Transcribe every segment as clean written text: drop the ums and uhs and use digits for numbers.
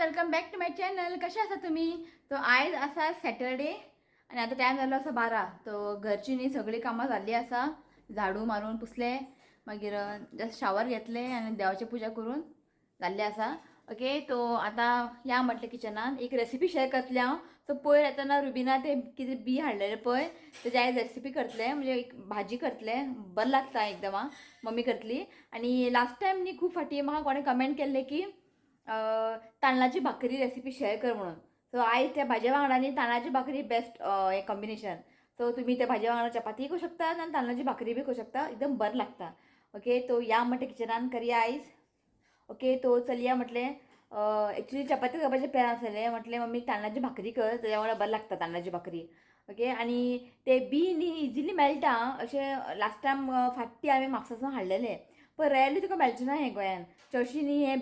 Welcome back to my channel. कशें आसा तुमी? तो आयज आसा सॅटरडे आनी आतां टायम जाल्लो आसा 12. तो घरची न्ही सगळीं कामां जाल्लीं आसा. झाडू मारून पुसले, मागीर जस्ट शावर घेतले आनी देवाची पुजा करून जाल्ली आसा. ओके, तो आतां या म्हटलें किचनान एक रेसिपी शेअर करतलें हांव. सो पयर येतना रुबिना ते कितें बी हाडलेले पळय, तेजी आयज रेसिपी करतलें, म्हणजे एक भाजी करतलें, बरें लागता एकदम. आं, मम्मी करतली. आनी लास्ट टायम न्ही खूब फाटीं म्हाका कोणें कमेंट केल्लें की तांदळाची भाकरी रेसिपी शेअर कर म्हणून. सो आयज त्या भाजये वांगडा न्ही तांदळाची भाकरी बेस्ट हें कॉम्बिनेशन. सो तुमी त्या भाजये वांगडा चपाती करूं शकता आनी तांदळाची भाकरी बी करूं शकता, एकदम बरें लागता. ओके, तो या म्हणटा किचनान करया आयज. ओके, तो चलया म्हटलें. एक्चुली चपाती करपाचें प्लॅन आसलें, म्हटलें मम्मी तांदळाची भाकरी कर, तेज्या वांगडा बरें लागता तांदळाची भाकरी. ओके, आनी ते बी न्ही इजिली मेळटा. अशें लास्ट टायम फाटी हांवें म्हापसासून हाडलेले, पण रेरली तुका मेळचें ना हें गोंयान. चडशी न्ही हें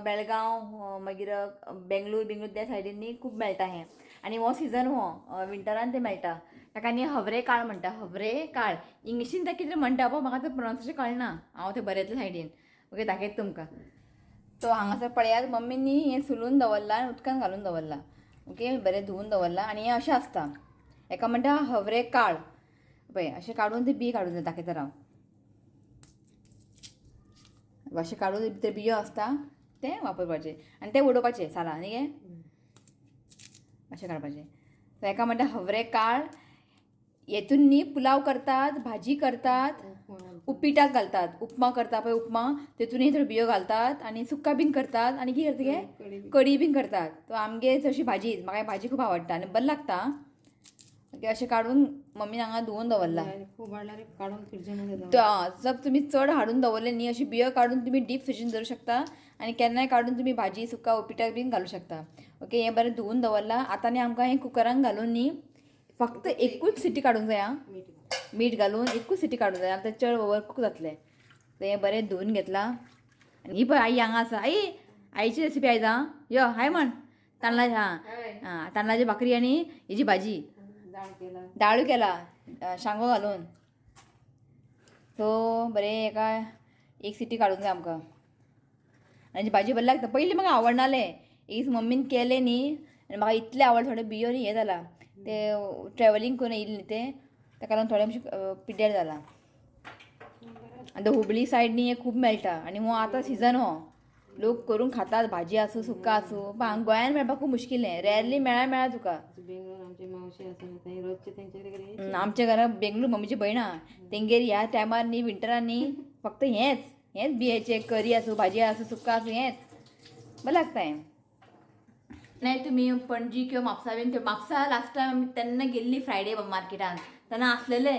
बेळगांव, मागीर बेंगलोर बिंगलोर त्या सायडीन न्ही खूब मेळटा हें. आनी हो सिजन हो विंटरान तें मेळटा. ताका न्ही हवरे काळ म्हणटा, हवरे काळ इंग्लिशीन तें कितें म्हणटा पळय, म्हाका तें प्रोनावन्सिएशन कळना, हांव तें बरयतलें सायडीन. ओके, दाखयता तुमकां. तो हांगासर पळयात, मम्मी न्ही हें सुलून दवरलां आनी उदकान घालून दवरलां. ओके, बरें धुवून दवरलां. आनी हें अशें आसता, हेका म्हणटा हवरे काळ. पळय अशें काडून ते बी काडून दाखयता हांव. अशें काडून भितर बियो आसता तें वापरपाचें आनी तें उडोवपाचें सालां न्ही गे, अशें काडपाचें. सो हेका म्हणटा हवरे काळ. हेतून न्ही पुलाव करतात, भाजी करतात, उपीटाक घालतात, उपमा करता पळय उपमा, तेतूनय थोड्यो बियो घालतात आनी सुक्का बीन करतात. आनी कितें करता गे, कडी बीन करतात. तो आमगे चडशी भाजी, म्हाका भाजी खूब आवडटा आनी बरें लागता. ओके, अशें काडून मम्मीन हांगा धुवून दवरलां. खूब हाडल्यार काडून फ्रिजामध्ये. जर तुमी चड हाडून दवरले न्ही, अशी बियो काडून तुमी डीप फ्रिजीन दवरूं शकता आनी केन्नाय काडून तुमी भाजी सुका उपीटाक बीन घालूं शकता. ओके, हें बरें धुवून दवरलां. आतां न्ही आमकां हें कुकरान घालून न्ही फक्त एकूच सिटी काडूंक जाय. आं, मीठ घालून एकूच सिटी काडूंक जाय, आतां चड ओवर कूक जातलें. तर हें बरें धुवून घेतलां. आनी ही पळय आई हांगा आसा. आई, आईची रेसिपी आयज. आं, यो हाय म्हण. तांदळा, हां हां, तांदळाची भाकरी आनी हेजी भाजी. डाळू केला शांगो घालून. सो बरें एका एक सिटी काडूंक जाय आमकां. आनी भाजी बरी लागता. पयलीं म्हाका आवडनालें, एक मम्मीन केलें न्ही आनी म्हाका इतलें आवडलें, थोडें बियो न्ही हें जालां, तें ट्रॅवलिंग करून येयलें न्ही तें, ताका लागून थोडें मातशें पिड्ड्यार जालां. आनी हुबळी सायड न्ही हें खूब मेळटा आनी हो आतां सिजन हो, लोक करून खातात, भाजी आसूं सुका आसूं. पण हांगा गोंयान मेळपाक खूब मुश्कील हें, रेरली मेळ्ळा मेळ्ळा तुका. आमच्या घरा बेंगलोर मम्मीची भयण आहा, तेंगेर ह्या टायमार न्ही विंटरान न्ही फक्त हेंच हेंच बियेचें करी आसूं भाजी आसूं सुका आसूं हेंच बरें लागता हें. नाही तुमी पणजी किंवा म्हापसा बीन, म्हापसा लास्ट टायम आमी तेन्ना गेल्ली फ्रायडे मार्केटान, तेन्ना आसलेले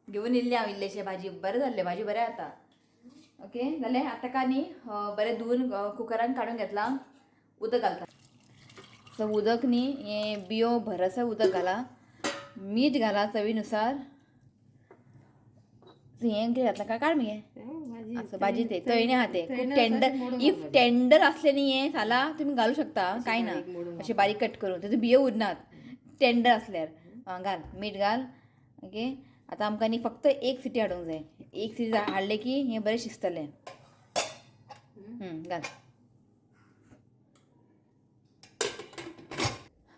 घेवन येयल्ले हांव इल्लेशें भाजी, बरें जाल्लें, भाजी बरें जाता. ओके, जालें आतां का न्ही बरें धुवून कुकरान काडून घेतलां, उदक घालता. सो उदक न्ही हें बियो भरसर उदक घाला, मीठ घाला चवीनुसार. हें कितें घातलां काय काड मगे असं भाजी ते तळणे आहा ते खूब टेंडर, if tender असले न्ही हें साला तुमी घालू शकता, कांय ना, अशें बारीक कट करून तेतून बियो उरनात टेंडर असल्यार. घाल मीठ घाल. ओके, आतां आमकां न्ही फक्त एक सिटी हाडूंक जाय, एक सिटी हाडलें की हें बरें शिजतलें. घाल.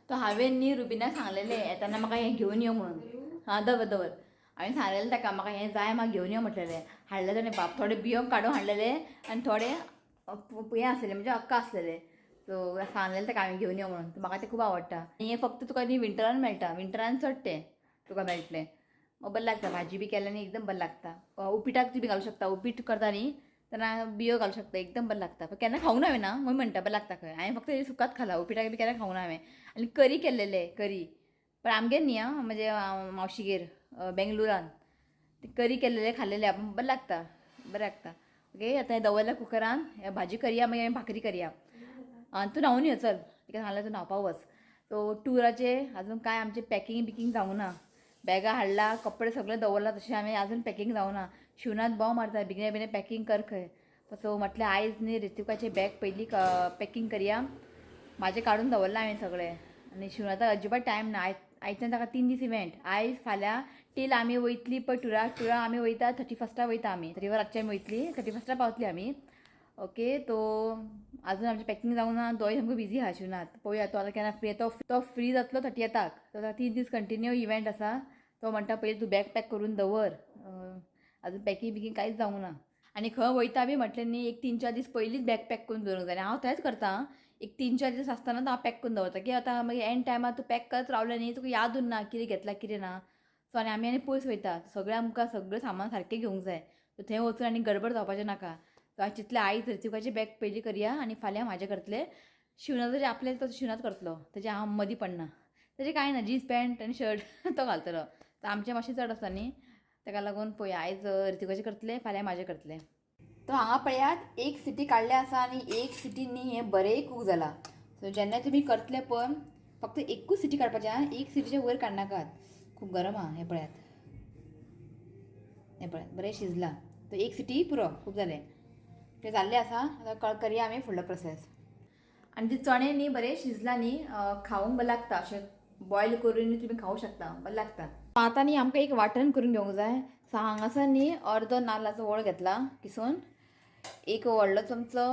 तो हांवें न्ही रुबिनाक सांगलेलें येताना म्हाका हें घेवन यो म्हणून. हां, दवर दवर. हांवें सांगलेलें ताका म्हाका हें जाय, म्हाका घेवन यो म्हटलेलें. हाडलें ताणें बाब, थोडे बियो काडून हाडलेले आनी थोडे हें आसलेले, म्हणजे अक्का आसलेले. सो सांगलेलें ताका हांवें घेवन यो म्हणून, म्हाका तें खूब आवडटा. आनी हें फक्त तुका न्ही विंटरान मेळटा, विंटरान चड तें तुका मेळटलें, बरें लागता. भाजी बी केल्यार न्ही एकदम बरें लागता. उपीटाक तुमी घालूं शकता, उपीट करता न्ही तेन्ना बियो घालूं शकता, एकदम बरें लागता. पण केन्ना खावंक ना हांवें, ना म्हणून म्हणटा बरें लागता खंय. हांवें फक्त सुकात खाला, उपीटाक बी केन्ना खावंक ना हांवें. आनी करी केल्लेले, करी पण आमगेर न्ही आं, म्हणजे मावशीगेर बेंगलोरान ते करी केल्लेले खाल्लेले, बरें लागता, बरें लागता. ओके, आतां हें दवरलें कुकरान, भाजी करया मागीर भाकरी करया. आं, तूं न्हांवून यो चल, तिका सांगलें तूं न्हांवपा वच. सो टुराचे अजून काय आमचें पॅकिंग बिकींग जावंक ना, बॅगां हाडला, कपडे सगळे दवरला तशें हांवें, अजून पॅकिंग जावंक ना. शिवनाथ बोव मारता बेगिना बेगीन पॅकिंग कर खंय. सो म्हटलें आयज न्ही ऋतिकाचें बॅग पयलीं पॅकिंग करया, म्हाजें काडून दवरलां हांवें सगळें. आनी शिवनाथाक अजिबात टायम ना, आयज आयच्यान ताका 3 दीस इव्हेंट, आयज फाल्यां टील आमी वयतली पळय टुराक, टुराक आमी वयता 31 वयता आमी, 31 रातचे आमी वयतली, 31 पावतली आमी. ओके तो अजून आमचें पॅकिंग जावंक ना. तोय सामको बिजी आहा शिवनाथ. पळोवया तो आतां केन्ना फ्री तो तो फ्री जातलो 30थाक. तो 3 दीस कंटिन्यू इव्हेंट आसा. तो म्हणटा पयलीं तूं बॅग पॅक करून दवर, अजून पॅकिंग बिकिंग कांयच जावंक ना. आनी खंय वयता बी म्हटलें न्ही एक 3-4 दीस पयलींच बॅग पॅक करून दवरूंक जाय. आनी हांव तेंच करता, एक 3-4 दीस आसतना हांव पॅक करून दवरता की आतां मागीर एंड टायमार तूं पॅक करत रावलें न्ही तुका याद उरना कितें घेतलां कितें ना. सो आनी आमी आनी पयस वयता, सगळें आमकां सगळें सामान सारकें घेवंक जाय. सो थंय वचून आनी गडबड जावपाचें नाका. सो हांवें चिंतलें आयज ऋतिकाचें बॅग पयलीं करया आनी फाल्यां म्हाजें करतलें. शिवनाथ तरी आपलें तो शिवनाथ करतलो, तेजें हांव मदीं पडना. तेजें कांय ना, जीन्स पॅन्ट आनी शर्ट तो घालतलो. तर आमचें मातशें चड आसा न्ही, ताका लागून पळोवया आयज ऋतिकाचें करतलें, फाल्यां म्हाजें करतलें. तो हांगा पळयात एक सिटी काडले आसा आनी एक सिटी न्ही हें बरें कूक जालां. सो जेन्ना तुमी करतले पळय फक्त एकूच सिटी काडपाचें आं, एक सिटीच्या वयर काडनाकात, खूब गरम आहा. हें पळयात, हें पळयात बरें शिजलां. तो एक सिटी पुरो, खूब जालें. तें जाल्लें आसा. आतां करया आमी फुडलो प्रोसेस. आनी ते चणे न्ही बरें शिजला न्ही, खावंक बरें लागता. अशें बॉयल करून तुमी खावंक शकता, बरें लागता. आतां न्ही आमकां एक वांटण करून घेवंक जाय. सो हांगासर न्ही अर्दो नाल्लाचो वोळ घेतला किसून, एक व्हडलो चमचो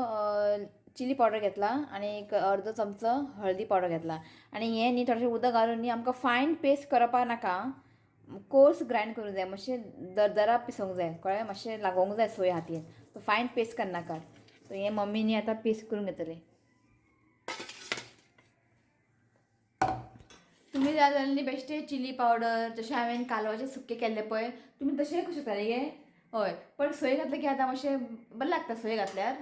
चिली पावडर घेतला आनी एक अर्दो चमचो हळदी पावडर घेतला. आनी हें न्ही थोडेशें उदक घालून न्ही आमकां फायन पेस्ट करपाक नाका, कोर्स ग्रायंड करूंक जाय, मातशें दरदरा पिसोवंक जाय, कळ्ळें, मातशें लागोवंक जाय सोय हातीन. सो फायन पेस्ट करनाका. सो हें मम्मी न्ही आतां पेस्ट करून घेतलें. तुमी जाय जाल्यार न्ही बेश्टे चिली पावडर जशें हांवें कालवाचें सुकें केल्लें पळय तुमी तशेंय करूं शकता गे. हय, पण सोय घातलें की आतां मातशें बरें लागता. सोय घातल्यार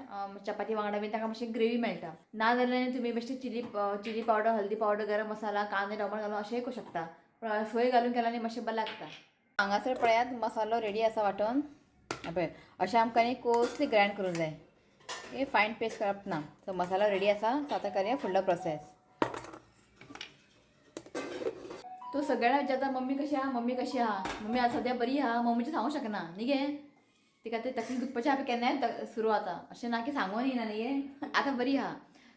चपाती वांगडा बीन ताका मातशें ग्रेवी मेळटा. ना जाल्यार तुमी बेश्टे चिली चिली पावडर, हल्दी पावडर, गरम मसाला, कांदे टमाटर घालून अशेंय करूं शकता. पण सोय घालून केल्यार न्ही मातशें बरें लागता. हांगासर पळयात मसालो रेडी आसा वांटून. पळय अशें आमकां न्ही कोर्सली ग्रायंड करूंक जाय, हे फायन पेस्ट करप ना. सो मसालो रेडी आसा. सो आतां करया फुडलो प्रोसेस. तो सगळ्यांना विचारता मम्मी कशी आहा, मम्मी कशी आहा. मम्मी आतां सद्या बरी आहा, मम्मीचें सांगूंक शकना न्ही गे. तिका ते तकली दुखपाचें आतां केन्नाय सुरू जाता, अशें ना की सांगून येना न्ही गे. आतां बरी आहा.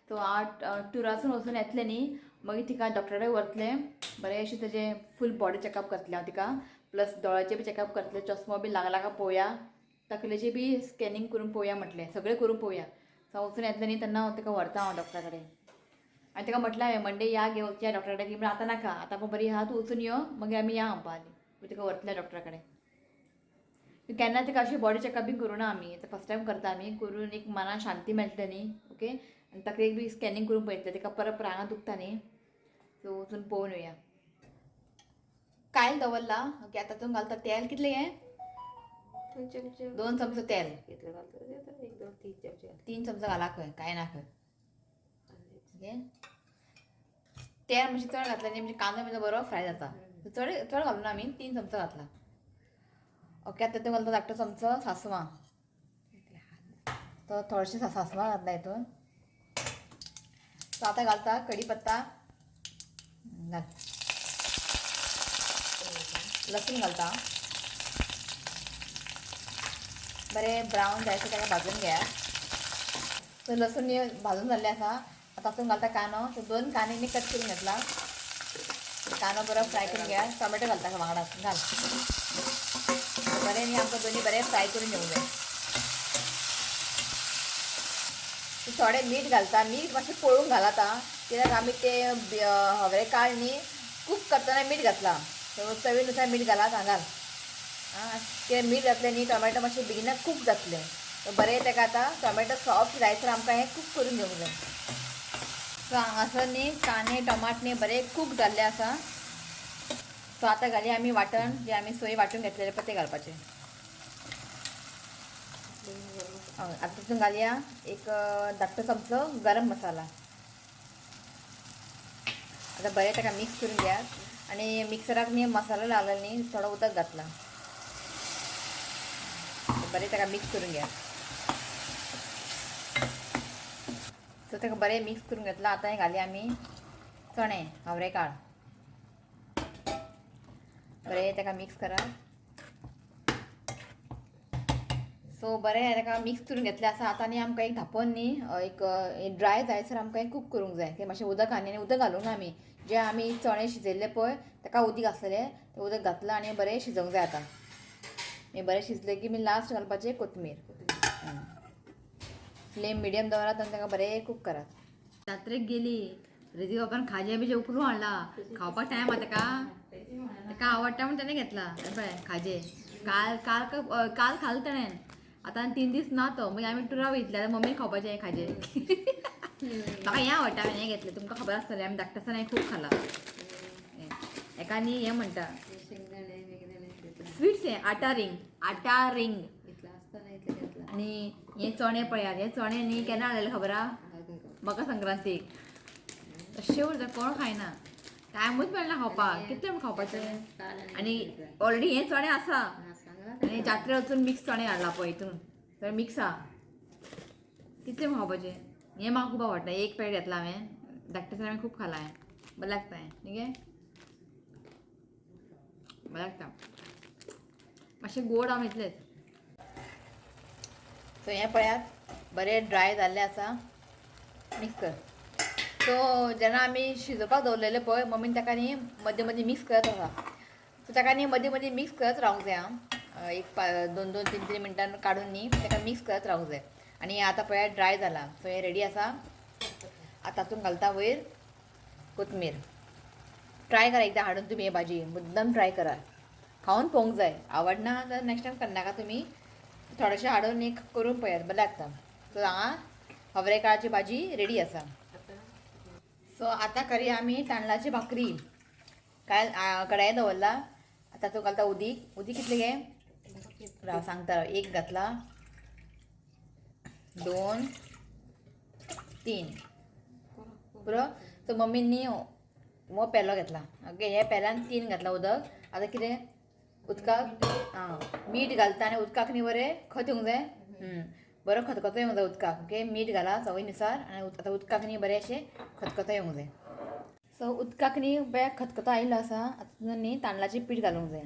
तो हांव टुरासून वचून येतलें न्ही मागीर तिका डॉक्टरा कडेन व्हरतलें, बरें अशें तेजें फूल बॉडी चॅकअप करतलें हांव तिका, प्लस दोळ्याचें बी चॅकअप करतलें, चश्मो बी लागला काय पळोवया, तकलेचें बी स्कॅनिंग करून पळोवया म्हटलें, सगळें करून पळोवया. सो वचून येतलें न्ही तेन्ना हांव तिका व्हरता हांव डॉक्टरा कडेन. आनी ताका म्हटलें हांवें मंडे या गे वचया डॉक्टरा कडेन. ती म्हणल्यार आतां नाका, आतां आपूण बरी आहा, तूं वचून यो मागीर आमी या म्हणपा लागली. तिका व्हरतलें डॉक्टरा कडेन. केन्ना तिका अशें बॉडी चॅकअप बीन करूं ना आमी, आतां फर्स्ट टायम करता आमी, करून एक मनाक शांती मेळटलें न्ही. ओके, आनी तकलेक बी स्कॅनिंग करून पळयतलें, तिका परत परत हांगा दुखता न्ही. सो वचून पळोवन येवया. कायल दवरला. ओके, आतां तूं घालता तेल कितलें हें? 2 चमचे. 2 चमचो तेल. कितले घालता? 1 2 3 चमचे. 3 चमचो घाला खंय, कांय ना खंय. ओके, तेल मातशें चड घातलें न्ही म्हणजे कांदो बिंदो बरो फ्राय जाता. चड चड घालून आमी 3 चमचो घातला. ओके, आतां तूं घालता धाकटो चमचो सासवां, तो थोडेशें सासवां घातला हितून. सो आतां घालता कडी पत्ता, घाल लसूण घालता, बरें ब्रावन जायसर ताका भाजून घेया. सो लसूण भाजून जाल्लें आसा. आतां तातूंत घालता कांदो. सो 2 कांदे न्ही कट करून घेतला, कांदो बरो फ्राय करून घेया. टोमॅटो घालता वांगडा, घाल बरें न्ही आमकां दोनी बरें फ्राय करून घेवंक जाय. थोडें मीठ घालता, मीठ मातशें पळोवन घालात आं, कित्याक आमी ते हवरे काळ न्ही कूक करतना मीठ घातलां. सो चवीनुसार मीठ घालात आं, घाल आं. कित्याक मीठ घातलें न्ही टोमॅटो मातशें बेगिना कूक जातलें. सो बरें ताका आतां टोमॅटो सॉफ्ट जायसर आमकां हें कूक करून घेवंक जाय. सो हांगासर न्ही कांदे टमाट न्ही बरें कूक जाल्ले आसा. सो आतां घालया आमी वांटण, जें आमी सोय वांटून घेतलेलें पळय तें घालपाचें. आतां तितून घालया एक धाकटो चमचो गरम मसाला. आतां बरें ताका मिक्स करून घेयात. आनी मिक्सराक न्ही मसालो लागलो न्ही थोडो उदक घातला, बरें ताका मिक्स करून घेयात. सो ताका बरें मिक्स करून घेतलां. आतां हें घालया आमी चणे हावरे काळ, बरें ताका मिक्स करा. सो बरें ताका मिक्स करून घेतलें आसा. आतां न्ही आमकां एक धांपोवन न्ही एक ड्राय जायसर आमकां एक कूक करूंक जाय. ते मातशें उदक आनी उदक घालूंक ना आमी, जें आमी चणे शिजयल्ले पळय ताका उदीक आसलेलें तें उदक घातलां आनी बरें शिजोवंक जाय. आतां मागीर बरें शिजलें की मागीर लास्ट घालपाचें कोथमीर. फ्लेम मिडियम दवरात आनी ताका बरें कूक करात. जात्रेक गेली रिती बाबान खाजें बिजें उकलून हाडला. खावपाक टायम आहा ताका, ताका आवडटा म्हूण तेणें घेतला. हे पळय खाजें काल काल काल खाल तेणें, आतां 3 दीस ना तो. मागीर आमी टुरा वयतले, आतां मम्मी खावपाचें हें खाजें. म्हाका हें आवडटा, हांवें हें घेतलें. तुमकां खबर आसतलें आमी धाकटें आसतना हें खूब खालां. हेका न्ही हें म्हणटा स्वीट्स, हें आटा रिंग, आटा रिंग. आनी हे चणे पळयात, हे चणे न्ही केन्ना हाडलेले खबर आहा? मकर संक्रांतीक. तशें उरता, कोण खायना, टायमूच मेळना खावपाक. कितले म्हण खावपाचें? आनी ऑलरेडी हे चणे आसा आनी जात्रे वचून मिक्स चणे हाडला पळय, हितून सगळें मिक्स आहा. कितले म्हण खावपाचें? हें म्हाका खूब आवडटा. एक पॅकेट घेतला हांवें, धाकटें आसतना हांवें खूब खालां हें. बरें लागता हें न्ही गे, बरें लागता. मातशें गोड हांव इतलेंच. सो हें पळयात बरें ड्राय जाल्लें आसा. मिक्स कर. सो जेन्ना आमी शिजोवपाक दवरलेलें पळय, मम्मीन ताका न्ही मदीं मदीं मिक्स करत आसा. सो ताका न्ही मदीं मदीं मिक्स करत रावंक जाय आं. एक 2 2 3 3 मिनटां काडून न्ही ताका मिक्स करत रावंक जाय. आनी आतां पळयात ड्राय जाला. सो हें रेडी आसा. आतां तातूंत घालता वयर कोथमीर. ट्राय करा एकदां हाडून तुमी हे भाजी, मुद्दम ट्राय करा. खावन पळोवंक जाय. आवडना जाल्यार नेक्स्ट टायम करनाका तुमी, थोडेशें हाडून एक करून पळयात, बरें लागता. सो हांगा हवरेकाळाची भाजी रेडी आसा. सो आतां करया आमी तांदळाची भाकरी. काय कढाये दवरला. आतां तूं घालता उदीक. उदीक कितलें गे? राव सांगता. 1 घातला, 2 3 पुरो. सो मम्मीन न्ही हो पेलो घेतला. ओके, हे पेल्यान 3 घातला उदक. आतां कितें उदकाक आं मीठ घालता आनी उदकाक न्ही बरें खत येवंक जाय. बरो खतखतो येवंक जाय उदकाक. ओके, मीठ घाला चवय नुसार आनी आतां उदकाक न्ही बरें अशें खतखतो येवंक जाय. सो उदकाक न्ही बरें खतखतो आयिल्लो आसा. आतां न्ही तांदळाचें पीठ घालूंक जाय.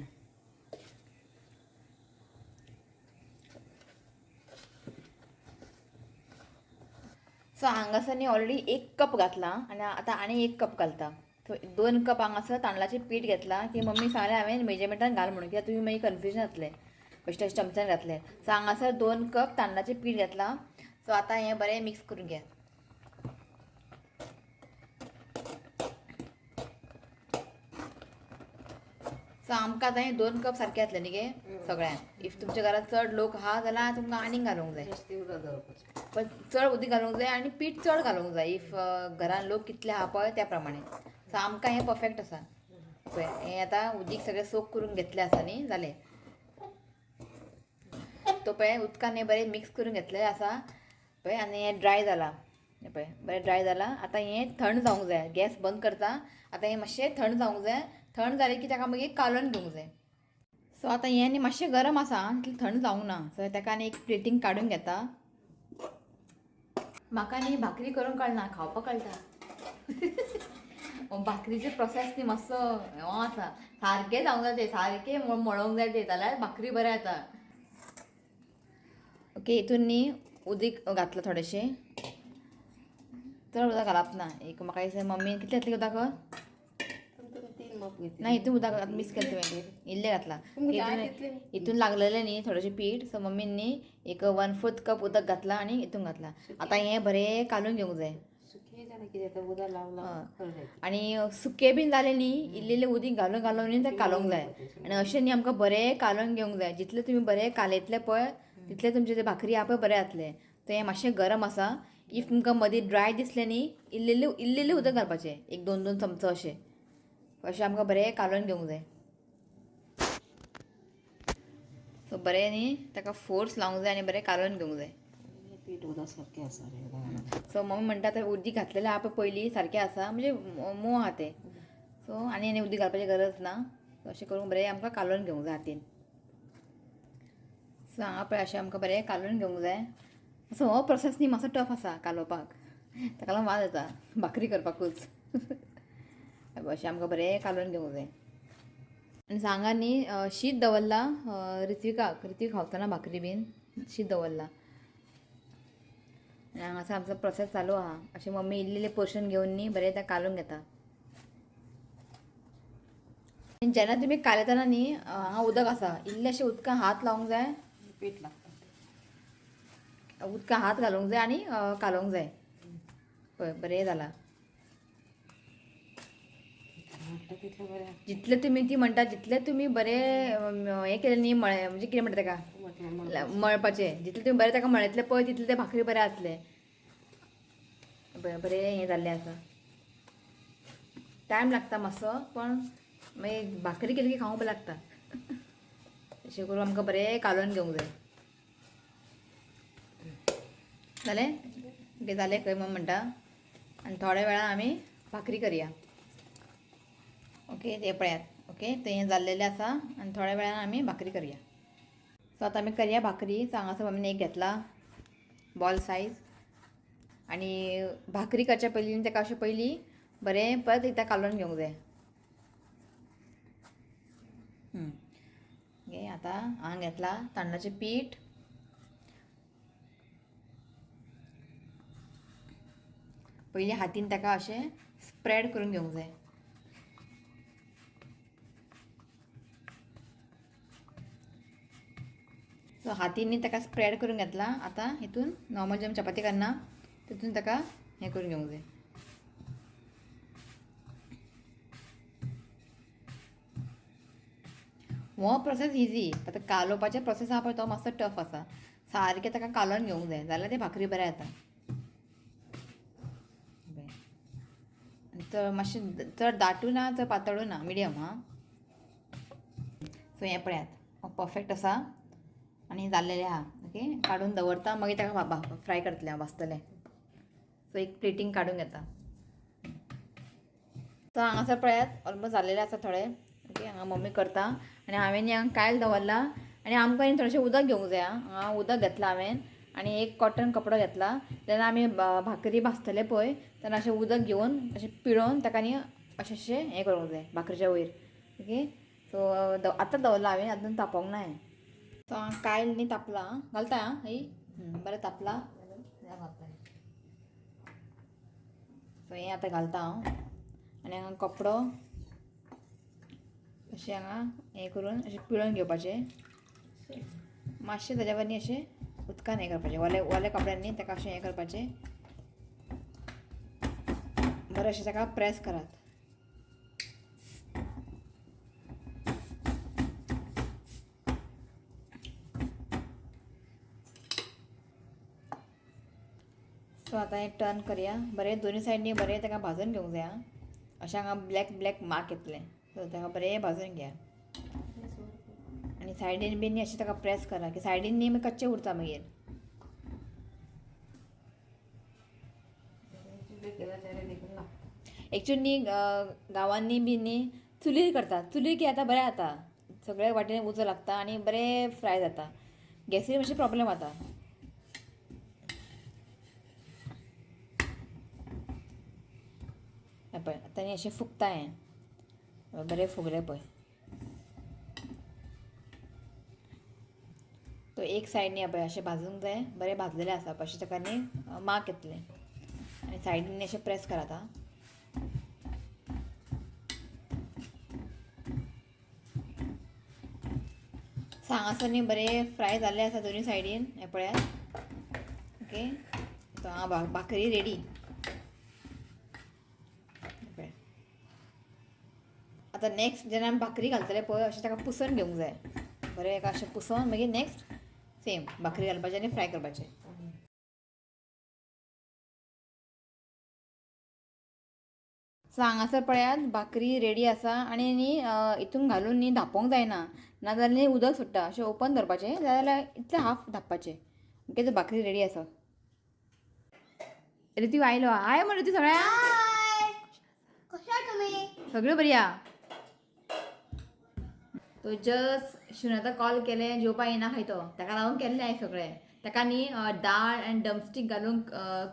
सो हांगासर न्ही ऑलरेडी 1 कप घातला आनी आतां आनी 1 कप घालता. सो 2 कप हांगासर तांदळाचें पीठ घेतलां. की मम्मी सांगलें हांवें मेजरमेंटान घाल म्हणून, कित्याक तुमी मागीर कन्फ्युजन जातलें बेश्टें अशें चमच्यान घातलें. सो हांगासर 2 कप तांदळाचें पीठ घेतलां. सो आतां हें बरें मिक्स करून घे. सो आमकां आतां हें 2 कप सारकें जातलें न्ही गे सगळ्यांक. If तुमच्या घरांत चड लोक आहा जाल्यार तुमकां आनीक घालूंक जाय, पण चड उदीक घालूंक जाय आनी पीठ चड घालूंक जाय. If घरान लोक कितले आहा पळय त्या प्रमाणे. सो आमकां हें परफेक्ट आसा. पळय हें आतां उदीक सगळें सोक करून घेतलें आसा न्ही, जालें. तो पळय उदकान हें बरें मिक्स करून घेतलें आसा पळय. आनी हें ड्राय जालां हें पळय, बरें ड्राय जालां. आतां हें थंड जावंक जाय. गॅस बंद करता. आतां हें मातशें थंड जावंक जाय. थंड जालें की ताका मागीर कालोवन घेवंक जाय. सो आतां हें न्ही मातशें गरम आसा, तितलें थंड जावंक ना. सो ताका आनी एक प्लेटींग काडून घेता. म्हाका न्ही भाकरी करूंक कळना, खावपाक कळटा. भाकरीचे प्रोसेस न्ही मातसो हो आसा, सारकें जावंक जाय तें, सारकें मळोवंक जाय तें, जाल्यार भाकरी बरें जाता. ओके, हितून न्ही उदीक घातलां थोडेशें, चड उदक घालप ना. एक म्हाका दिसता मम्मीन कितलें घातलें उदक? ना हितून उदक मिक्स केलें तुवें, इल्लें घातलां. हितून लागलेलें न्ही थोडेशें पीठ. सो मम्मीन न्ही एक 1/4 कप उदक घातलां आनी हितून घातलां. आतां हें बरें कालून घेवंक जाय. आनी सुकें बीन जालें न्ही, इल्लें इल्लें उदीक घालून घालून न्ही तें कालोवंक जाय. आनी अशें न्ही आमकां बरें कालोवन घेवंक जाय. जितलें तुमी बरें कालयतले पळय तितलें तुमचें तें भाकरी आहा पळय बरें जातलें. तें हें मातशें गरम आसा. If तुमकां मदीं ड्राय दिसलें न्ही, इल्लें इल्लें इल्लें इल्लें उदक घालपाचें, एक 2 2 चमचो अशें. अशें आमकां बरें कालोवन घेवंक जाय. सो बरें न्ही ताका फोर्स लावंक जाय आनी बरें कालोवन घेवंक जाय. सो मम्मी म्हणटा आतां उदीक घातलेलें आहा पळय पयलीं सारकें आसा, म्हणजे मोव आहा तें. सो आनी आनी उदीक घालपाची गरज ना. सो अशें करून बरें आमकां कालोवन घेवंक जाय हातीन. सो हांगा पळय अशें आमकां बरें कालोवन घेवंक जाय. सो हो प्रोसेस न्ही मातसो टफ आसा कालोवपाक, ताका लागून वाज येता भाकरी करपाकूच. अशें आमकां बरें कालोवन घेवंक जाय. आनी हांगा न्ही शीत दवरलां ऋत्विकाक, ऋत्विक खावतना भाकरी बीन शीत दवरलां. आनी हांगासर आमचो प्रोसेस चालू आहा. अशें मम्मी इल्लें इल्लें पोर्शन घेवन न्ही बरें तें कालोवन घेता. जेन्ना तुमी कालयतना न्ही हांगा उदक आसा, इल्लें अशें उदकान हात लावंक जाय. पीठ लागता. उदका हात घालूंक जाय आनी कालोवंक जाय. पळय बरें जालां. तितलें बरें. जितले तुमी ती म्हणटा जितले तुमी बरें हें केलें न्ही मळे म्हणजे कितें म्हणटा ताका मळपाचें, जितले तुमी बरें ताका मळयतले पळय तितले ते भाकरी बरें जातले. बरें हें जाल्लें आसा. टायम लागता मातसो पण मागीर भाकरी केली की खावंक बरें लागता. अशें करून आमकां बरें कालोवन घेवंक जाय. जालें? ओके जालें खंय म्हण म्हणटा. आनी थोड्या वेळान आमी भाकरी करया. ओके तें पळयात. ओके तें हें जाल्लेलें आसा आनी थोड्या वेळान आमी भाकरी करया. सो आतां आमी करया भाकरी. सो हांगासर मम्मीन एक घेतला बॉल सायज आनी भाकरी करच्या पयलीं ताका अशें पयलीं बरें परत एकदां कालोवन घेवंक जाय. ओके आतां हांगा घेतला तांदळाचें पीठ. पयलीं हातीन ताका अशें स्प्रेड करून घेवंक जाय. सो हातीन ताका स्प्रेड करून घेतला. आतां हितून नॉर्मल जेन्ना चपाती करना तितून ताका हें करून घेवंक जाय. हो प्रोसेस इजी, आतां कालोवपाचें प्रोसेस आहा पळय तो मातसो टफ आसा. सारकें ताका कालोवन घेवंक जाय जाल्यार ती भाकरी बरें जाता. चड मातशें चड दाटूय ना चड पातळूय ना, मिडियम. हां सो हें पळयात परफेक्ट आसा आनी जाल्लेलें आहा. ओके काडून दवरता, मागीर ताका फ्राय करतलें हांव, भाजतलें. सो एक प्लेटींग काडून घेता. सो हांगासर पळयात ऑलमोस्ट जाल्लेलें आसा थोडे. ओके हांगा मम्मी करता आनी हांवें न्ही हांगा कायल दवरला आनी आमकां न्ही थोडेशें उदक घेवंक जाय. हांगा उदक घेतलां हांवें आनी एक कॉटन कपडो घेतला. तेन्ना आमी भाकरी भाजतले पळय तेन्ना अशें उदक घेवन अशें पिळोवन ताका न्ही अशें अशें हें करूंक जाय भाकरीच्या वयर. ओके सो आतां दवरलां हांवें, आतां तापोवंक ना हें. सो हांगा कायल न्ही तापलां घालता आं बरें तापलां. सो हें आतां घालता हांव आनी हांगा कपडो अशें हांगा हें करून अशें पिळोवन घेवपाचें. मातशें ताज्या वर न्ही अशें उदकान हें करपाचें, ओले ओले कपड्यांनी ताका अशें हें करपाचें. बरें अशें ताका प्रेस करात. सो आतां हें टर्न करया. बरें दोनी सायडीनी बरें ताका भाजून घेवंक जाय. आं अशें हांगा ब्लॅक ब्लॅक मार्क येतलें. सो ताका बरें भाजून घेया आनी सायडीन बी न्ही अशें ताका प्रेस करा की सायडीन न्ही मागीर कच्चें उरता मागीर. एक्चुअली न्ही गांवांनी बी न्ही चुलीर करतात. चुलीर की आतां बरें जाता, सगळे वाटेन उजो लागता आनी बरें फ्राय जाता. गॅसीर मातशें प्रोब्लेम जाता. पळय आतां न्ही अशें फुगता हें बरें फुगलें पळय. तो एक सायड न्ही पळय अशें भाजूंक जाय, बरें भाजलेलें आसा अशें ताका न्ही मार्क येतलें आनी सायडीन न्ही अशें प्रेस करात. आं सो हांगासर न्ही बरें फ्राय जाल्लें आसा दोनी सायडीन हें पळयात. ओके सो हांगा भाकरी रेडी. आतां नेक्स्ट जेन्ना आमी भाकरी घालतले पळय अशें ताका पुसून घेवंक जाय बरें, एका अशें पुसून मागीर नेक्स्ट सेम भाकरी घालपाचें आनी फ्राय करपाचें. सो हांगासर पळयात भाकरी रेडी आसा आनी न्ही हितून घालून न्ही धांपोवंक जायना, नाजाल्यार न्ही उदक सुट्टा. अशें ओपन दवरपाचें जाल्यार इतलें हाफ धांपपाचें. ओके सो भाकरी रेडी आसा. ऋतू आयलो. हाय म्हण ऋतू सगळ्यांक. सगळ्यो बरी आहा. तो जस्ट शुनाता कॉल केलें जेवपा येना खंय तो, ताका लागून केल्लें हांवें सगळें. ताका न्ही दाळ आनी ड्रमस्टीक घालून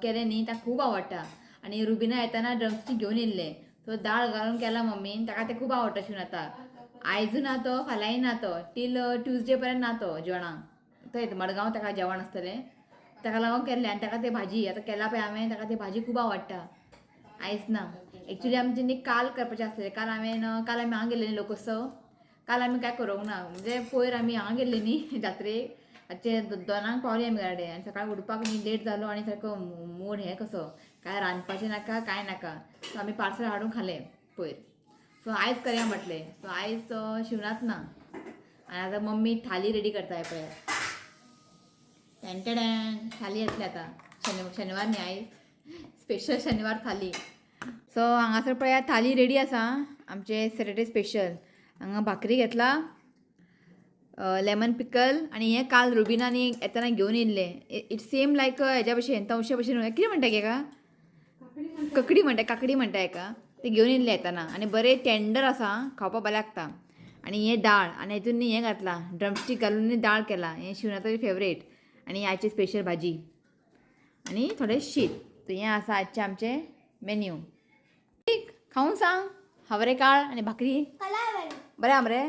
केलें न्ही ताका खूब आवडटा. आनी रुबिना येताना ड्रमस्टीक घेवन येयल्लें. सो दाळ घालून केला मम्मीन, ताका तें खूब आवडटा शुनाताक. आयजूय ना तो, फाल्यांय ना तो, टील ट्युजडे पर्यंत ना तो जेवणाक. थंय मडगांव ताका जेवण आसतलें, ताका लागून केल्लें. आनी ताका तें भाजी आतां केला पळय हांवें, ताका ती भाजी खूब आवडटा. आयज ना, एक्चुली आमचें न्ही काल करपाचें आसलें. काल हांवें काल आमी हांगा गेल्ले न्ही लोकोत्सव, काल आमी काय करूंक ना, म्हणजे पयर आमी हांगा गेल्ले न्ही जात्रेक, रातचे 2 पावली आमी गाडे आनी सकाळी उठपाक न्ही लेट जालो आनी सारको मूड हें कसो काय रांदपाचें नाका काय नाका. सो आमी पार्सल हाडून खालें पयर. सो आयज करया म्हटलें. सो आयज शिवनाथ ना आनी आतां मम्मी थाली रेडी करता पळय. टेंटेडॅन थाली येतली आतां. शनिवार न्ही आयज, स्पेशल शनिवार थाली. सो हांगासर पळया थाली रेडी आसा आमचे सॅटर्डे स्पेशल. हांगा भाकरी घेतला, लेमन पिकल आनी हें काल रुबिनानी येतना घेवन येयल्लें. It same लायक हेज्या भशेन तवशे भशेन कितें म्हणटा हेका, ककडी म्हणटा, काकडी म्हणटा हेका. ते घेवन येयल्ले येतना आनी बरें टेंडर आसा, खावपाक बरें लागता. आनी हें दाळ आनी हेतून न्ही हें घातलां ड्रमस्टीक घालून न्ही दाळ केला, हें शिवनाथाची फेवरेट. आनी आयची स्पेशल भाजी आनी थोडें शीत. हें आसा आजचें आमचें मेन्यू. ठीक खावन सांग हावरे काळ आनी भाकरी बरें आहा मरे.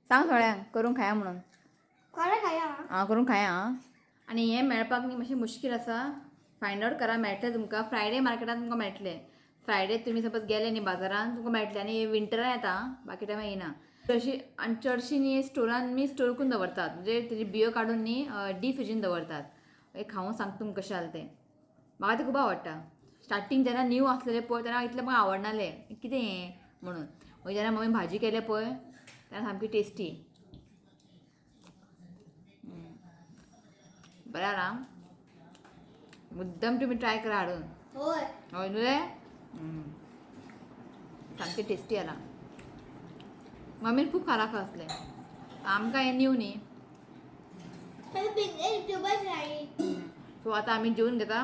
सांग सगळ्यांक करून खाया म्हणून. आं करून खाया. आं आनी हें मेळपाक न्ही मातशें मुश्कील आसा, फायंड आवट करा मेळटलें तुमकां. फ्रायडे मार्केटान तुमकां मेळटलें. फ्रायडे तुमी सपोज गेले न्ही बाजारान तुमकां मेळटलें. आनी विंटरान येता, बाकी टायमार येना. तशी आनी चडशी न्ही स्टोरान न्ही स्टोर करून दवरतात, म्हणजे तेजी बियो काडून न्ही डीप फ्रिजीन दवरतात. मागीर खावूं सांगता तुमकां कशें जालें तें. म्हाका तें खूब आवडटा. स्टार्टींग जेन्ना न्यू आसलेलें पळय तेन्ना इतलें म्हाका आवडनालें कितें हें म्हणून. मागीर जेन्ना मम्मी भाजी केलें पळय तेन्ना सामकी टेस्टी. बरें आहा, मुद्दम तुमी ट्राय करा हाडून. हय न्हू रे, सामकें टेस्टी आला. मम्मीन खूब खाला आसलें, आमकां हें न्यू न्ही. सो आतां आमी जेवन घेता,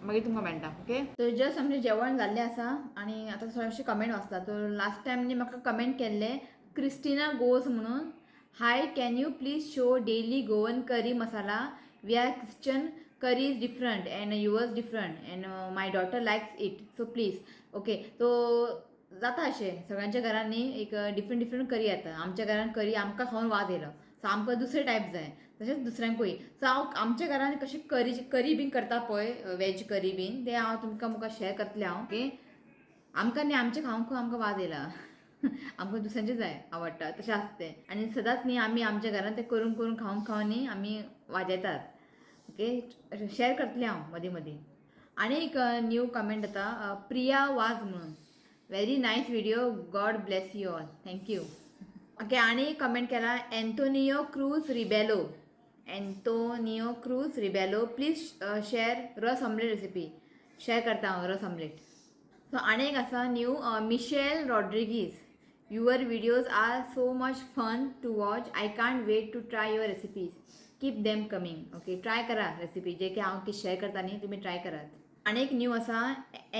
मागीर तुमकां मेळटा. ओके, तर जस्ट आमचें जेवण जाल्लें आसा आनी आतां थोडेशे कमेंट वाचता. तर लास्ट टायम न्ही म्हाका कमेंट केल्ले क्रिस्टिना गोस म्हणून, hi can you please show daily Goan curry masala, we are Christian, curry is different and yours different and my daughter likes it, so please. Okay, तो जाता अशें सगळ्यांच्या घरांनी एक डिफरंट डिफरंट करी येता. आमच्या घरान करी आमकां खावन वाज येयलो, सो आमकां दुसरे टायप जाय, तशेंच दुसऱ्यांकूय. सो हांव आमच्या घरान कशें करी बीन करता पळय, वेज करी बीन, तें हांव तुमकां मुखार शेअर करतलें हांव. ओके, आमकां न्ही आमचें खावंक आमकां वाज येयला, आमकां दुसऱ्यांचें जाय आवडटा तशें आसता तें. आनी सदांच न्ही आमी आमच्या घरान तें करून करून खावन खावन न्ही आमी वाजयतात. ओके, शेअर करतलें हांव मदीं मदीं. आनी एक न्यू कमेंट येता प्रिया वाज म्हणून, very nice video, God bless you all, thank you. Okay, आनी एक कमेंट केला Antonio Cruz Rebelo, Antonio Cruz Rebelo, please share ras omelette recipe. Share करता हांव रस ऑमलेट. सो आनी एक आसा new Michelle Rodrigues, your videos are so much fun to watch, I can't wait to try your recipes, keep them coming. Okay, try करा recipe जे की हांव कितें शेअर करता न्ही तुमी ट्राय करात. आनी एक न्यू आसा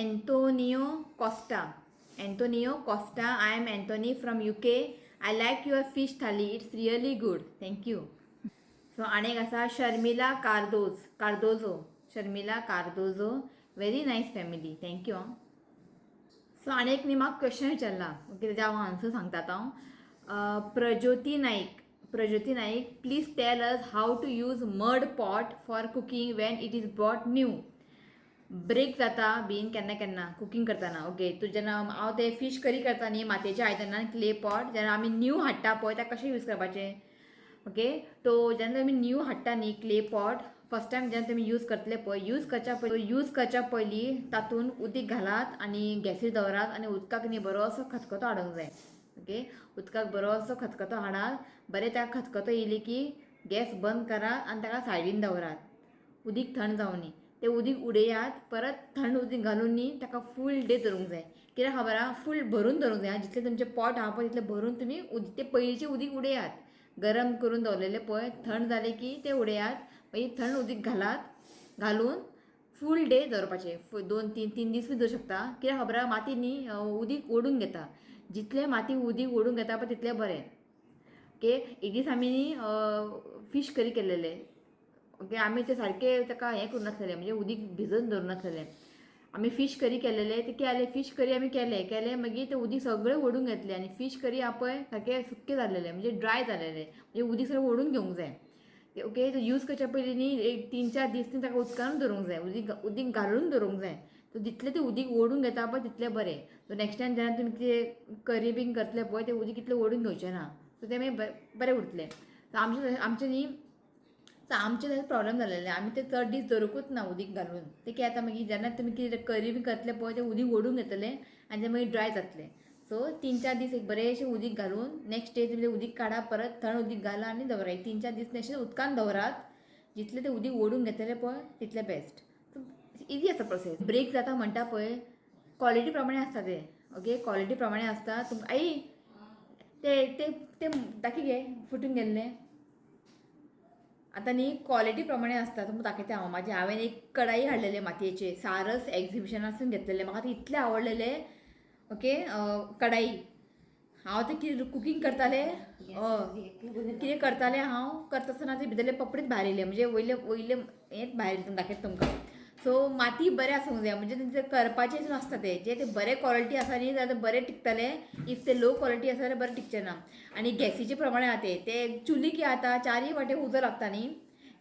Antonio Costa, Antonio Costa, I am Anthony from UK, I like your fish thali, it's really good, thank you. So आनी एक आसा Sharmila Cardozo, Sharmila Cardozo, very nice family, thank you. So आनी एक न्ही म्हाका question विचारला, okay, तेज्या हांव आन्सर सांगता आतां हांव. Prajyoti Naik, Prajyoti Naik, please tell us how to use mud pot for cooking when it is bought new. Break जाता बीन केन्ना केन्ना कुकींग करतना. ओके, तूं जेन्ना हांव ते फीश करी करता न्ही मातयेच्या आयदनान क्ले पॉट, जेन्ना आमी न्यू हाडटा पळय ताका कशें यूज करपाचें. ओके, तो जेन्ना तुमी न्यू हाडटा न्ही क्ले पॉट, फर्स्ट टायम जेन्ना तुमी यूज करतले पळय, यूज करच्या पयलीं तातूंत उदीक घालात आनी गॅसीर दवरात आनी उदकाक न्ही बरोसो खतखतो हाडूंक जाय. ओके, उदकाक बरोसो खतखतो हाडात, बरें त्या खतखतो येयली की गॅस बंद करात आनी ताका सायडीन दवरात, उदीक थंड जावनी. तें उदीक उडयात, परत थंड उदीक घालून न्ही ताका फूल डे धरूंक जाय. कित्याक खबर आहा, फूल भरून धरूंक जाय. जितलें तुमचें पॉट आहा पळय तितलें भरून तुमी तें पयलींचें उदीक उडयात, गरम करून दवरलेलें पळय थंड जालें की तें उडयात, मागीर थंड उदीक घालात, घालून फूल डे दवरपाचें, 2-3 दीस बी दवरूं शकता. कित्याक खबर आहा, माती न्ही उदीक ओडून घेता, जितलें माती उदीक ओडून घेता पळय तितलें बरें. ओके, एक दीस आमी न्ही फीश करी केलेले. ओके, आमी ते सारकें ताका हें करूं नासलेलें, म्हणजे उदीक भिजोवन दवरूं नासलेलें. आमी फीश करी केलेले, ते केलें फीश करी आमी केलें केलें, मागीर तें उदीक सगळें ओडून घेतलें आनी फीश करी आहा पळय सारकें सुक्कें जालेलें, म्हणजे ड्राय जालेलें, म्हणजे उदीक सगळें ओडून घेवंक जाय. ओके, तो यूज करच्या पयलीं न्ही एक 3-4 दीस न्ही ताका उदकान दवरूंक जाय, उदीक घालून दवरूंक जाय. सो जितलें तें उदीक ओडून घेता पळय तितलें बरें. सो नेक्स्ट टायम जेन्ना तुमी कितें करी बीन करतले पळय तें उदीक इतलें ओडून घेवचें ना, सो तें मागीर बरें उरतलें. सो आमचे आमचे न्ही, सो आमचे तशें प्रॉब्लेम जालेले, आमी ते चड दीस दवरूंकूच ना उदीक घालून. ते कितें जाता मागीर जेन्ना तुमी कितें करी बी करतले पळय, तें उदीक ओडून घेतलें आनी तें मागीर ड्राय जातलें. सो 3-4 दीस एक बरेंशें उदीक घालून नेक्स्ट डे तुमी तें उदीक काडा, परत थंड उदीक घाला आनी दवरा. एक 3-4 दीस अशें उदकान दवरात, जितलें तें उदीक ओडून घेतलें पळय तितलें बेस्ट. सो इजी आसा प्रोसेस. ब्रेक जाता म्हणटा पळय, क्वॉलिटी प्रमाणे आसता तें. ओके, क्वॉलिटी प्रमाणे आसता. तुमकां आई ते ते ते दाखय गे फुटून गेल्लें आतां न्ही, क्वॉलिटी प्रमाणे आसता. तुमकां दाखयता हांव म्हाजे, हांवें एक कढाई हाडलेले मातयेचे, सारस एग्जिबिशनासून घेतलेले, म्हाका ते इतलें आवडलेले. ओके, कढाई हांव ते कितें कुकींग करताले, हय कितें करतालें हांव, करता आसतना ते भितरले पपडीच भायर येयले, म्हणजे वयले वयले हेंच भायर येयलें, तुमकां दाखयता तुमकां. सो माती बरें आसूंक जाय, म्हणजे तेंचें करपाचें हितून आसता तें, जे ते बरें क्वॉलिटी आसा न्ही जाल्यार बरें टिकतलें, if ते लो क्वॉलिटी आसा जाल्यार बरें टिकचें ना. आनी गॅसीचे प्रमाणे आहा तें, ते चुली कितें जाता, चारय वाटे उजो लागता न्ही,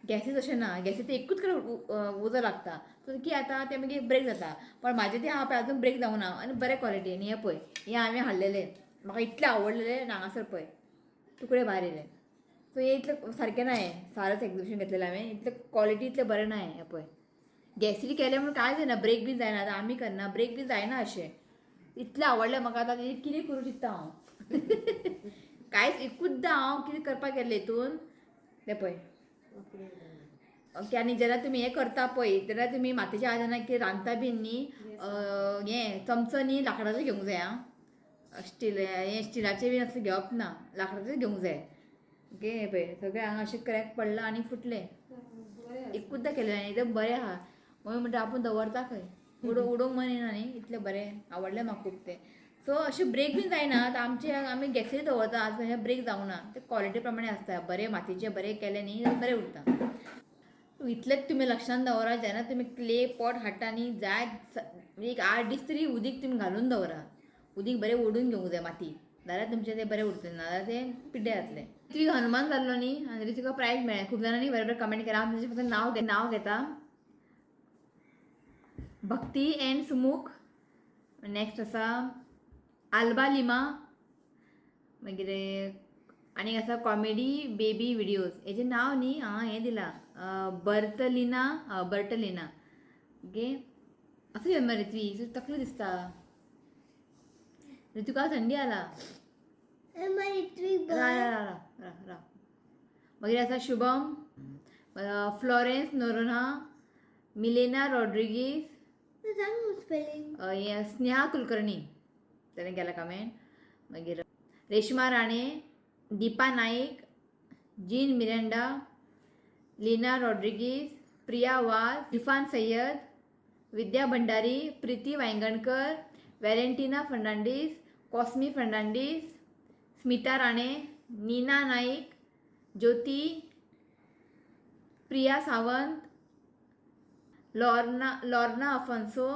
गॅसी तशें ना, गॅसी ते एकूच कडेन उजो लागता. सो कितें जाता तें मागीर ब्रेक जाता. पण म्हाजें तें आहा पळय अजून ब्रेक जावना आनी बरें क्वॉलिटी. आनी हें पळय, हें हांवें हाडलेलें, म्हाका इतलें आवडलेलें, हांगासर पळय तुकडे भायर येयले. सो हें इतलें सारकें ना, हें सारस एग्जिबिशन घेतलेलें हांवें, इतलें क्वॉलिटी इतलें बरें ना. हें पळय, गॅसीर केलें म्हणून कांय जायना, ब्रेक बी जायना. आतां आमी करना, ब्रेक बी जायना अशें. इतलें आवडलें म्हाका, आतां तेजें कितें करूं चिंत्ता हांव, कांयच एकूचदां हांव कितें करपाक गेल्लें हितून तें पळय. ओके, आनी जेन्ना तुमी हें करता पळय, तेन्ना तुमी मातयेच्या आहा जेन्ना कितें रांदता बीन न्ही, हें चमचो न्ही लांकडाचो घेवंक जाय. आं, स्टील हें स्टिलाचें बीन असलें घेवप ना, लांकडाचें घेवंक जाय. ओके, हें पळय सगळें हांगा अशें क्रॅक पडलां आनी फुटलें. एकूचदां केलें आनी एकदम बरें आहा म्हणून म्हणटा आपूण दवरता खंय, उडोवंक मन येना न्ही, इतलें बरें आवडलें म्हाका खूब तें. सो अशें ब्रेक बीन जायना. आतां आमचे आमी गॅसीर दवरता, आज हें ब्रेक जावना, तें क्वॉलिटी प्रमाणे आसता. बरें मातयेचें बरें केलें न्ही जाल्यार बरें उरता. इतलेंच तुमी लक्षान दवरा, जेन्ना तुमी क्ले पॉट हाडटा न्ही, जाय एक 8 दीस तरी उदीक तुमी घालून दवरा, उदीक बरें ओडून घेवंक जाय माती, जाल्यार तुमचें तें बरें उरतलें, नाजाल्यार तें पिड्ड्यार जातलें. ऋत्विक हनुमान जाल्लो न्ही, आनी ऋत्विका प्रायज मेळ्ळें. खूब जाणांनी बरें बरें कमेंट केला, हांव तेंचें फक्त नांव घेता. भक्ती एंड सुमुख, नेक्स्ट आसा आल्बा लिमा, मागीर आनीक आसा कॉमेडी बेबी विडियोज, हेजें नांव न्ही हांगा हें दिलां, बर्तलिना, बर्टलिना. ओके, असो जन्म ऋत्वी, तकली दिसता, ऋतुका थंडी आला. रा रा रा रा रा. मागीर आसा शुभम, फ्लॉरेन्स नोरोन्हा, मिलेना रॉड्रिगीस, हें स्नेहा कुलकर्णी ताणें केला कमेंट. मागीर रेश्मा राणे, दीपा नाईक, जीन मिरांडा, लीना रॉड्रिगीस, प्रिया वाज, इरफान सय्यद, विद्या भंडारी, प्रिती वायंगणकर, वॅलेंटिना फर्नांडीस, कॉस्मी फर्नांडीस, स्मिता राणे, नीना नाईक, ज्योती, प्रिया सावंत, लॉर्ना अफोन्सो,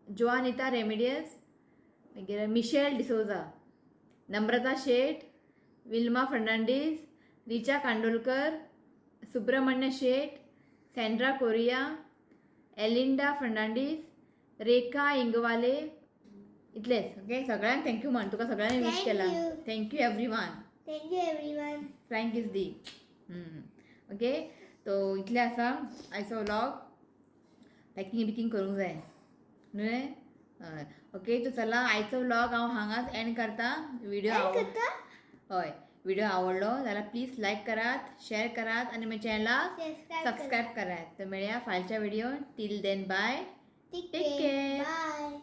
जोआनिता रेमिडियस, मागीर Mitchell D'Souza, Namrata Sheth, Wilma Fernandes, Richa कांडोलकर, Subramanya Sheth, Sandra Korea, एलिंडा Fernandes, रेखा इंगवाले. इतलेच. ओके, सगळ्यांक thank you म्हण, तुका सगळ्यांनी विश केला. Thank you everyone. Thank you everyone. Frank is the. Okay, तो इतलें आसा आयचो व्लॉग. पॅकिंग बिकिंग करूंक जाय न्हय. हय, ओके, तो चला आयचो व्लॉग हांव हांगाच एंड करता. व्हिडिओ हय, व्हिडिओ आवडलो जाल्यार प्लीज लायक करात, शेअर करात आनी म्हज्या चॅनलाक सबस्क्रायब करात. तर मेळया फालच्या व्हिडिओन. Till then bye, take care. Bye.